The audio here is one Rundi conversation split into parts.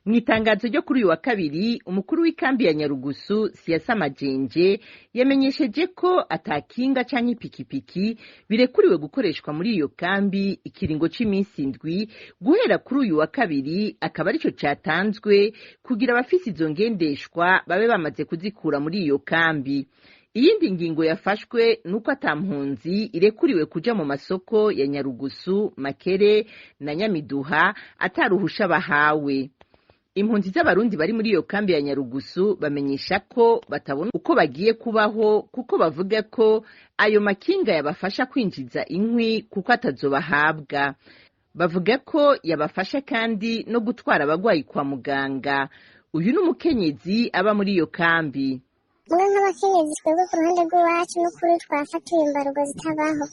Mu itangazo ryo kuri uyu wa kabiri, umukuru w'ikambi ya Nyarugusu, Siyasa Majenje, yamenyesheje ko atakinga canke ipikipiki birekuriwe gukoreshwa muri iyo kambi ikiringo c'iminsi 7 guhera kuri uyu wa kabiri, akaba arico catanzwe kugira abafise izo ngendeshwa babe bamaze kuzikura muri iyo kambi. Iyindi ngingo yafashwe nuko ata mpunzi irekuriwe kuja mu masoko ya Nyarugusu, Makere na Nyamiduha ataruhusha bahawe. Impunzi z'Abarundi bari muri iyo kambi ya Nyarugusu bamenyesha ko batabona uko bagiye kubaho, kuko bavuga ko ayo makinga yabafasha kwinjiza inkwi kuko atazobahabwa. Bavuga ko yabafasha kandi no gutwara abagwayi kwa muganga. Uyu ni umukenyezi aba muri iyo kambi. Mwe nk'abakenyezi, twebwe ku ruhande rw'iwacu n'ukuri twafatiwe imbarugo zitabaho.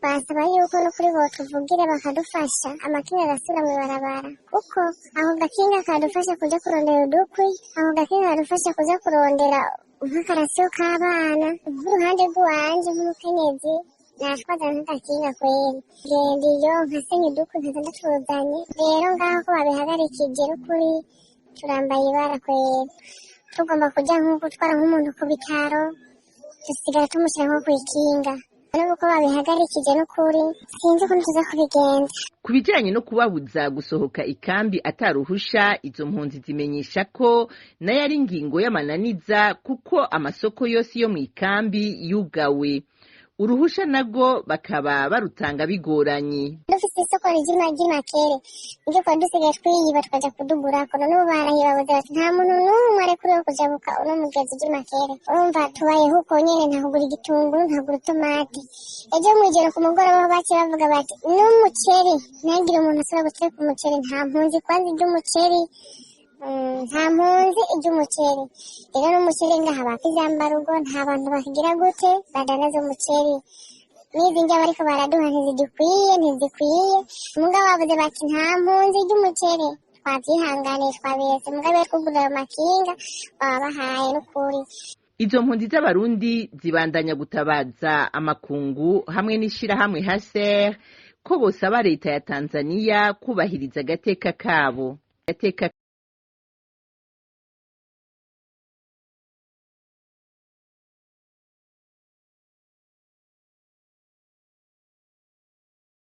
Basaba yuko n'ukuri botuvugira bakadufasha, amakinga agasubira mw'ibarabara, kuko ako gakinga kadufasha kuja kurondera udukwi, ako gakinga kadufasha kuja kurondera nk'akarasiyo k'abana. Nk'uruhande rw'iwanje nk'umukenyezi, natwaza nk'agakinga kweri, ngenda iyo nkasenya udukwi nkaza ndatuzanye. Rero ngaho ko babihagarikije, n'ukuri turambaye ibara kweri. Tugomba kuja nko gutwara nk'umuntu ku bitaro, dusigara tumushyira nko kw'ikinga. N'ubu ko babihagarikije, n'ukuri sinzi ukuntu tuza kubigenza. Ku bijanye no kubabuza gusohoka ikambi ataruhusha, izo mpunzi zimenyesha ko nayo ari ingingo y'amananiza, kuko amasoko yose yo mw'ikambi yugawe. Uruhusha narwo bakaba barutanga bigoranye. Dufise isoko ry'Imakere, niryo twari dusigaye twiyiba tukaja kudugurako. None ubu barahibabuze bati nta muntu n'umwe arekuriwe kujabuka uno mugezi ry'Imakere. Urumva tubayeho uko nyene, nta kugura igitunguru, nta kugura itomati. Ejo mw'ijoro ku mugoroba ho baciye bavuga bati n'umuceri ntihagire umuntu asubira guteka umuceri. Nta mpunzi kwanza irya umuceri, nta mpunzi irya umuceri. Rero n'umuceri ngaha bakizambarugo, nta bantu bakigira gute badandaza umuceri. N'izi ndya bariko baraduha ntizidukwiye, ntizikwiye. Mugabo bavuze bati nta mpunzi irya umuceri, twavyihanganiye, twabiretse. Mugabo iyo twugurura ayo makinga baba bahaye n'ukuri. Izo mpunzi z'Abarundi zibandanya gutabaza amakungu hamwe n'ishirahamwe HCR ko bosaba leta ya Tanzania kubahiriza agateka kabo. Agateka.